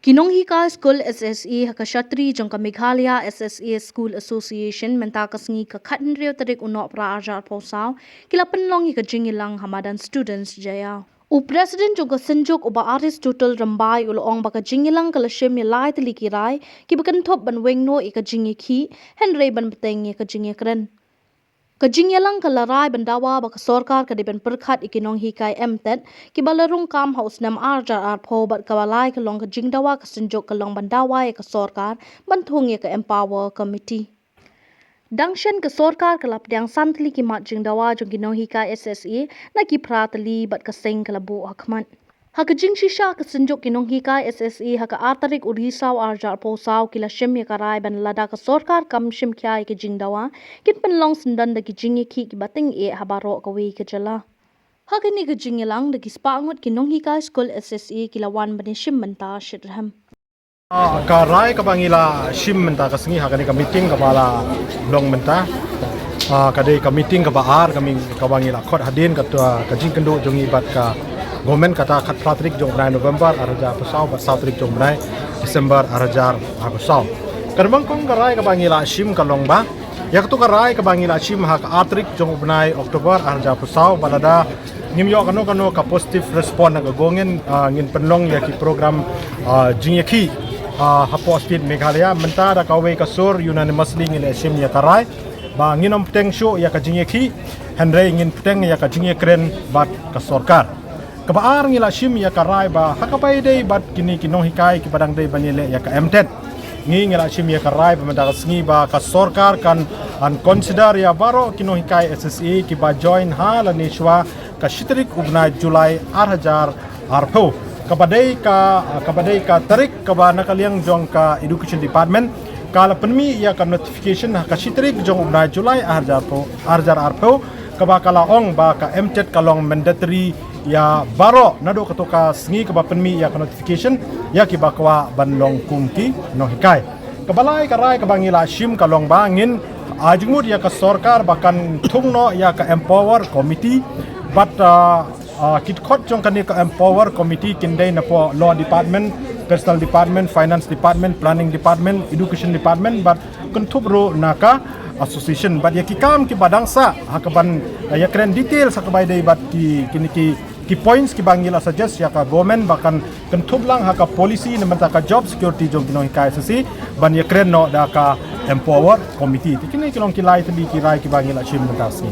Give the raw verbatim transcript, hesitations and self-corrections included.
Ki nonghikai skul S S A ha ka shatri jong ka Meghalaya S S A School Association mynta ka sngi ka khathynriew tarik u Nohprah arhajar arphew saw ki la pynlong ïa ka jingïalang ha madan Students Jaiaw. U President jong ka Synjuk u Bah Aristotle Rymbai u la ong ba ka jingïalang ka la shim ïa lai tylli ki rai kiba kynthup ban weng noh ïa ka jingïakhih hynrei ban bteng ïa ka jingïakren. Ka jingïalang ka la rai ban dawa ba ka sorkar ka dei ban pyrkhat ïa ki nonghikai M.Tet kiba la rung kam ha u snem arhajar arphew bad kaba lai ka long ka jingdawa ka Synjuk ka long ban dawa ïa ka sorkar ban thung ïa ka Empower Committee. Dang shen ka sorkar ka la pdiang san tylli ki mat jingdawa jong ki nonghikai S S A na ki phra tylli bad ka seng ka la buh ha khmat. Ha ka jingshisha ka Synjuk ki nonghikai S S A ha ka ar tarik u Risaw arhajar arphew saw ki la shim ïa ka rai ban lada ka sorkar kam shim khia ïa ki jingdawa kin pynlong syndon da ki jingïakhih kiba tyngeh ha baroh kawei ka jylla. Ha kane ka jingïalang da ki spah ngut ki nonghikai skul S S A ki la wan ban ïashim bynta shitrhem. Ah, ka rai kaba ngi la shim mynta ka sngi ha kane ka meeting kaba la long mynta. Ah, ka dei ka meeting kaba ar ka mi-, kaba ngi la khot hadien ka, ka jingkynduh jong ngi bad ka government kata khatphra tarik jong u bnai November arhajar arphew saw bad saw tarik jong u bnai December arhajar arphew saw. Ka dei bang kong ka rai kaba ngi la shim ka long ba ïa katu ka rai kaba ngi la shim ha ka ar tarik jong u bnai October arhajar arphew saw ba lada ngim ïoh kano kano ka positive response na ka government, ah, ngin pynlong ïa ki program, ah, jingïakhih, ah, hapoh state Meghalaya mynta da kawei ka sur unanimously ngi la shim ïa ka rai ba ngin ym bteng shuh ïa ka jingïakhih hynrei ngin bteng ïa ka jingïakren bad ka sorkar. Kaba ar ngi la shim ïa ka rai ba ha kaba ïadei bad kine ki nonghikai kiba dang dei ban ïaleh ïa ka M.Tet. Ngi ngi la shim ïa ka rai ba mynta ka sngi ba ka sorkar kan, kan consider ïa baroh ki nonghikai S S A kiba join ha lane shuwa ka shi tarik u bnai July arhajar arphew. Kaba dei ka, kaba dei ka tarik kaba na ka liang jong ka Education Department ka la pynmih ïa ka notification ha ka shi tarik jong u bnai July arhajar arphew, arhajar arphew kaba ka la ong ba ka M.Tet ka long mandatory ïa baroh naduh katu ka sngi kaba pynmih ïa ka notification ïa kiba kwah ban long kum ki nonghikai. Kaba lai ka rai kaba ngi la shim ka long ba ngin, ah, jingmut ïa ka sorkar ba kan thung noh ïa ka Empower Committee bad, ah, ah, ki dkhot jong kane ka Empower Committee kin dei napoh Law Department, Personnel Department, Finance Department, Planning Department, Education Department bad kynthup ruh na ka association bad ïa ki kam kiba dang sah ha kaban, ah, ïakren details ha kaba ïadei bad ki, kine ki, ki points kiba ngi la suggest ïa ka government ba kan kynthup lang ha ka policy na bynta ka job security jong ki nonghikai S S A ban ïakren noh da ka Empower Committee. Te kine ki long ki lai tylli ki rai kiba ngi la shim mynta ka sngi.